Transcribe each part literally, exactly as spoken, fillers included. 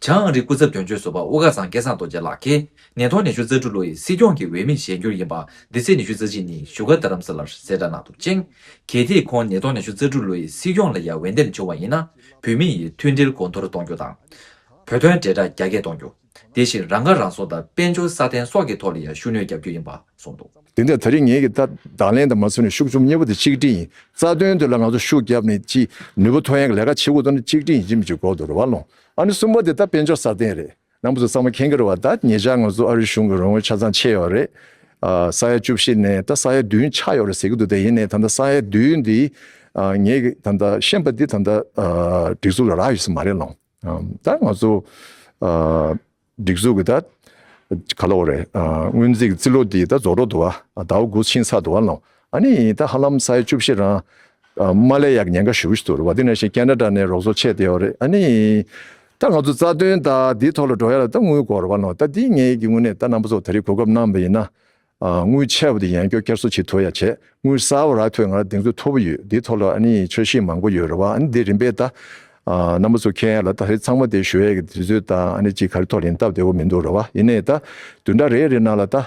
བྱང་ཨ་རིའི་སྐུ་ཚབ་དོན་གཅོད་ཟུར་པ་དབུ་དཀར་ཚང་སྐལ་བཟང་རྡོ་རྗེ་ལགས་ཀྱིས་ཉིས་སྟོང་ཉི་ཤུ་རྩ་དྲུག་ལོ་ཡི་སྲིད་སྐྱོང་གི་འོས་མིར་བཞེངས་རྒྱུ་ཡིན་པ་འདི་ཚེས་ཉི་ཤུ་རྩ་གཅིག་ཉིན་བཞུགས་སྒར་རྡ་རམ་ས་ལར་གསལ་བསྒྲགས་གནང་འདུག་ཅིང་། གལ་ཏེ་ཁོང་ཉིས་སྟོང་ཉི་ཤུ་རྩ་དྲུག་ལོ་ཡི་སྲིད་སྐྱོང་ལ་ཡང་འོས་འདེམས་བྱུང་བ་ཡིན་ན། བོད་མི་ཡི་མཐུན་སྒྲིལ་གོང་མཐོར་གཏོང་རྒྱུ་དང་། བོད་དོན་འབྲེལ་ཐག་རྒྱ་སྐྱེད་གཏོང་རྒྱུ། དེ་བཞིན་རང་ཁ་རང་གསོ་དང་དཔལ་འབྱོར་སྲ་བརྟན་སོགས་ཀྱི་ཐོག་ལ་ཡང་ཤུགས་སྣོན་རྒྱག་རྒྱུ་ཡིན་པ་གསུངས་འདུག། དེ་འདྲ་ད་རིང་ངེད་ཀྱི་ད་བརྡ་ལན་དང་མ་སོན་ནས་ཤུགས་ཆུང་གཉིས་པོ་དེ་གཅིག་སྒྲིལ་ཡིན། རྩ་དོན་དེ་ལ་ང་ཚོ་ཤུགས་བརྒྱབ་ནས་ཅི་ནུས་པ་ཐོན་ཡག་ལས་ཀ་བྱེད་དགོས་དོན་ནི་གཅིག་སྒྲིལ་ཡིན་གཅིག་མིན་གཅིག་དགོས་འདུག་རེད་བ་ལོང་། ཨ་ནི་གསུམ་པ་དེ་ད་དཔལ་འབྱོར་སྲ་བརྟན་རེད། རྣམ་པ་ཚོ་ཚང་མ་མཁྱེན་གྱི་རེད་བ། ད་ཉེ་ཆར་ང་ཚོ་ཨ་རི་གཞུང་གི་རོགས་དངུལ་ཆ་ཚང་ཆད་ཡོད་རེད། ཨ་ས་ཡ་བཅུ་བཞི་ནས་ད་ས་ཡ་བདུན་ཆགས་ཡོད་རེད་ཟེར་གྱི་འདུག་དེ་ཡིན་ནའི་ད་ལྟ་ས་ཡ་བདུན་འདི་ཨ་ངེད་ཀྱི་ད་ལྟ་ཤེས་པ་འདི་ད་ལྟ་ཨ་སྒྲིག་འཛུགས་ལ་རག་ཡོད་ས་མ་རེད་ལོང་། ཨ་ད་ང་ཚོ་ཨ་སྒྲིག་འཛུགས་ཀྱི་ད་ག་ལ་འོ་རེད། ཨ་སྔོན་རྩིས་ཀྱི་རྩིས་ལོ་འདི་ད་རྫོགས་འགྲོ་འདུག་བ། ཟླ་བ་དགུ་ཕྱིན་ཚར་འདུག་བ་ལོང་། ཨ་ནི་ད་ཧ་ལམ་ས་ཡ་བཅུ་བཞི་རང་ཨ་མ་སླེབས་ཡག་ཉེན་ཁ་ཞེ་པོ་ཞིག་འདུག་རེད་བ། དེ་ནང་བཞིན་ཁེ་ན་ཌ་ནས་རོགས་ཚོགས་ཆད་བསྡད་ཡོད་རེད། ཨ་ནི་ད་ང་ཚོ་རྩ་དོན་ད་འདིའི་ཐོག་ལ་འགྲོ་ཡ་ལ་ད་དངུལ་དགོས་རེད་བ་ལོང་། ད་འདི་ངེད་ཀྱི་དངོས་གནས་ད་རྣམ་པ་ཚོ་ད་རེས་གོ་སྐབས་གནང་བ་ཡིན་ན། ཨ་དངུལ་ཆད་པ་དེ་ཡང་བསྐྱར་བསྐྱར་གསོ་བྱེད་ཐུབ་ཡ་བྱས། དངུལ་གསར་པ་རག་ཐུབ་ཡ་ང་ལ་གདེང་ཚོད་མཐོ་པོ་ཡོད། འདིའི་ཐོག་ལ་ཨ་ནི་འཆར་གཞི་མང་པོ་ཡོད་རེད་བ། ཨ་ནི་འདི་རིམ་པས་ད་ཨ་རྣམ་པ་ཚོ་མཁྱེན་ཡ་ལ་ད་རེས་ཚང་མ་དེ་ཞུ་ཡ་གི་དུས་ཚོད་དང་ཨ་ནི་ཅིག་ག་རེ་ཐོག་ལ་ཡིན་སྟབས་བདེ་པོ་མི་འདུག་རེད་བ། ཡིན་ནའི་ད་བདུན་ཕྲག་རེ་རེ་ནང་ལ་ད་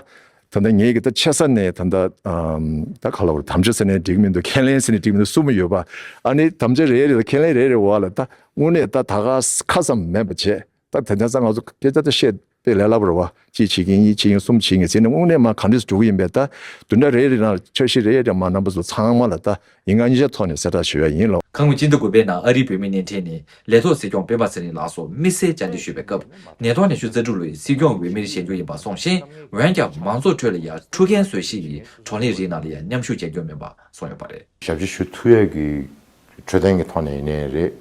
ད་ལྟ་ངེད་ཀྱི་ད་ཆེ་ས་ནས་ད་ལྟ་ཨམ་ད་ག་ལ་བར་དམ་བཅའ་ཟེར་ནས་འགྲིག་མི་འདུག་ཁས་ལེན་ཟེར་ནས་འགྲིག་མི་འདུག་གསུམ་ཡོད་པ། ཨ་ནི་དམ་བཅའ་རེ་རེ་དང་ཁས་ལེན་རེ་རེ་བ་ལ་ད་དངོས་གནས་ད་ད་ག་ཁ་ཙམ་མེད་པ་བྱས། ད་དེ་འདྲ་ཙང་ང་ཚོ་དེ་ལྟ་ད་བཤད་པའི་ལས་སླ་པོ་རེད་བ། གཅིག་བྱེད་ཀྱིན་གཉིས་བྱེད་ཀྱིན་གསུམ་བྱེད་ཀྱིན་ཟེར་ནས་དངོས་གནས་མ་ག་འདྲས་འགྲོ་གི་ཡིན་པས། ད་བདུན་ཕྲག་རེ་རེ་ནང་འཆར་གཞི་རེ་རེ་མ་རྣམ་པ་ཚོ་ཚང་མ་ལ་ད་ཡིན་གང་མིན་གང་ཐོག་ནས་གསལ་བསྒྲགས་ཞུ་ཡ་ཡིན་ལོ། ཁ་སྔོན་སྤྱི་ཟླ་དགུ་པའི་ནང་ཨ་རིའི་བོད་མིའི་བརྙན་འཕྲིན་ནས་ལས་ཐོག་སྲིད་སྐྱོང་སྤེན་པ་ཚེ་རིང་ལགས་སུ་དམིགས་བསལ་བཅར་འདྲི་ཞུས་པའི་སྐབས་ཉིས་སྟོང་ཉི་ཤུ་རྩ་དྲུག་ལོའི་སྲིད་སྐྱོང་འོས་མིར་བཞེངས་རྒྱུ་ཡིན་པ་གསུངས་ཤིང་། འོན་ཀྱང་མང་ཚོགས་ཁྲོད་ལ་ཡང་ཁྲུ་ཁན་བཟོ་གཞི་ཡི་བགྲོ་གླེང་རིགས་ནང་ལ་ཡང་མཉམ་ཞུགས་བྱེད་རྒྱུ་མིན་པ་གསུངས་ཡོད་པ་རེད། ཞབས་ཕྱི་ཞུ་ཐུབ་ཡས་ཀྱི་འཕྲོད་བསྟེན་གྱི་ཐོག་ནས་ཡིན་ནའི་རེད།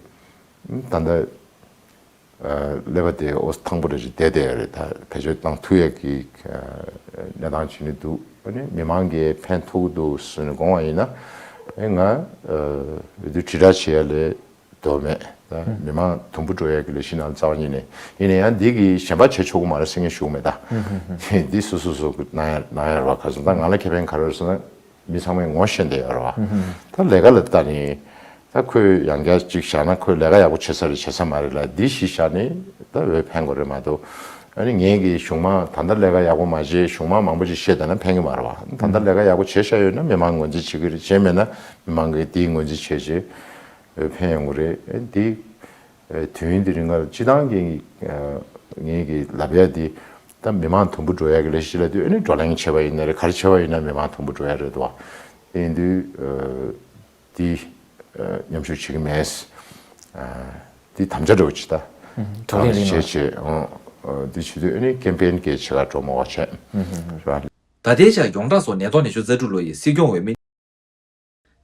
ད་ལྟ་ཨ་ཀླད་པ་དེ་ཨོ་ཐང་པོ་རེ་ཞིག་བསྡད་བསྡད་ཡོད་རེད། ད་བེད་སྤྱོད་བཏང་ཐུབ་ཡས་ཀྱི་ཨ་གནས་སྟངས་བྱེད་ནི་འདུག་ཨ་ནི་མི་མང་གིས་ཕན་ཐོགས་ཀྱི་འདུག་ཟེར་ནས་དགོངས་པ་ཡིན་ན། ཨེ་ང་ཨ་འོས་བསྡུ་དྲིལ་བསྒྲགས་བྱེད་ཡ་ལས་དོ་མེད། ད་མི་མང་དུམ་བུ་འགྲོ་ཡ་གི་ལས་གཞི་ནང་རྩ་བ་ཉིད་ནས་ཡིན་ན་ཡང་འདི་གི་གཞན་པ་བྱེད་ཆོག་གི་མ་རེད་ཟེར་མཁན་ཞུ་གི་མེད་ད། འདི་སོ་སོ་སོ་གི་གནང་ཡ་གནང་ཡ་རེད་བ། ག་ཟེར་ད་ང་ལ་ཁེ་ཕན་ག་རེ་ཡོད་ཟེར་ན་མི་ཚང་མས་ངོ་ཤེས་བསྡད་ཡོད་རེད་བ། ད་ལས་ཀ་ལ་ལྟ་ནི་ད་ཁོས་ཡང་བསྐྱར་ཅིག་བཞག་ན་ཁོས་ལས་ཀ་ཡག་པོ་བྱེད་ས་རེད་བྱེད་ས་མ་རེད་ལ་འདི་གཞི་བཞག་ནི་ད་འོས་འཕེན་དགོས་རེད་མ་གཏོགས། ཨ་ནི་ངེད་ཀྱི་གཞུང་མང་ད་ལྟ་ལས་ཀ་ཡག་པོ་མ་བྱས་གཞུང་མང་མང་པོ་ཅིག་བཤད་བསྡད་ན་ཕན་གི་མ་རེད་བ། ད་ལྟ་ལས་ཀ་ཡག་པོ་བྱས་བཞག་ཡོད་ན་མི་མང་ངོས་འཛིན་བྱེད་གི་རེད། བྱས་མེད་ན་མི་མང་གིས་དེའི་ངོས་འཛིན་བྱས་རྗེས། འོས་འཕེན་ཡོང་གི་རེད། ཨེ་འདི་ཨེ་དུས་ཡུན་འདི་རིང་ལ་སྤྱི་བཏང་གི་ཨ་ངེད་ཀྱི་ལབ་ཡ་འདི་ད་མི་མང་དུམ་བུ་འགྲོ་ཡ་གི་ལས་གཞི་ལ་དུས་ཨ་ནི་བགྲོ་གླེང་བྱས་པ་ཡིན་ན་རེད། ག་རེ་བྱས་པ་ཡིན་ན་མི་མང་དུམ་བུ་འགྲོ་ཡ་རེད་དོ། དེ་ཡིན་དུས་ཨ་འདི་ཨ་མཉམ་ཞུགས་བྱེད་ཀྱི་མེད། ཨ་འདི་དམ་བཅའ་འདྲ་བོ་ཅིག་ད་བགྲོ་གླེང་ལ་བྱས་བྱས་ཨ་འདི་བྱེད་དུས་ཨ་ནི་ཀེམ་པེན་གྱི་བྱེད་ག་འགྲོ་མ་བ་བྱས་ར། ད་ལྟའི་ཆར་ཡོངས་གྲགས་སུ་ཉིས་སྟོང་ཉི་ཤུ་རྩ་དྲུག་ལོ་ཡི་སྲིད་སྐྱོང་འོས་མི།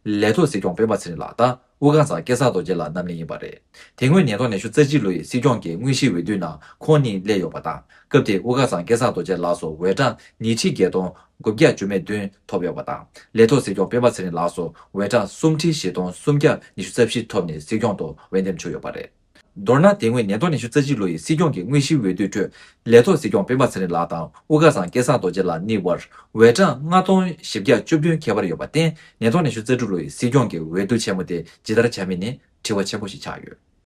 ལས་ཐོག་སྲིད་སྐྱོང་སྤེན་པ་ཚེ་རིང་ལགས་དང་དབུ་དཀར་ཚང་སྐལ་བཟང་རྡོ་རྗེ་ལགས་རྣམ་གཉིས་ཡིན་པ་རེད། དེ་སྔོན་ཉིས་སྟོང་ཉི་ཤུ་རྩ་གཅིག་ལོ་ཡི་སྲིད་སྐྱོང་གི་དངོས་གཞིའི་འོས་བསྡུའི་ནང་ཁོང་གཉིས་སླེབས་ཡོད་པ་དང་། སྐབས་དེར་དབུ་དཀར་ཚང་སྐལ་བཟང་རྡོ་རྗེ་ལགས་སུ་འོས་གྲངས་ཉིས་ཁྲི་བརྒྱད་སྟོང་དགུ་བརྒྱ་བཅུ་མེད་བདུན་ཐོབ་ཡོད་པ་དང་། ལས་ཐོག་སྲིད་སྐྱོང་སྤེན་པ་ཚེ་རིང་ལགས་སུ་འོས་གྲངས་སུམ་ཁྲི་བཞི་སྟོང་སུམ་བརྒྱ་ཉི་ཤུ་རྩ་བཞི་ཐོབ་ནས་སྲིད་སྐྱོང་དུ་འོས་འདེམས་བྱུང་ཡོད་པ་རེད། མདོར་ན་དེ་སྔོན་ཉིས་སྟོང་ཉི་ཤུ་རྩ་གཅིག་ལོ་ཡི་སྲིད་སྐྱོང་གི་དངོས་གཞིའི་འོས་བསྡུའི་ཁྲོད་ལས་ཐོག་སྲིད་སྐྱོང་སྤེན་པ་ཚེ་རིང་ལགས་དང་དབུ་དཀར་ཚང་སྐལ་བཟང་རྡོ་རྗེ་ལགས་གཉིས་བར་འོས་གྲངས་ལྔ་སྟོང་བཞི་བརྒྱ་བཅུ་བདུན་ཁྱད་པར་ཡོད་པར་བརྟེན། ཉིས་སྟོང་ཉི་ཤུ་རྩ་དྲུག་ལོ་ཡི་སྲིད་སྐྱོང་གི་འོས་བསྡུ་ཆེན་མོ་དེ་ཇི་ལྟར་བྱ་མིན་ནི་དྲི་བ་ཆེན་པོ་ཞིག་ཆགས་ཡོད།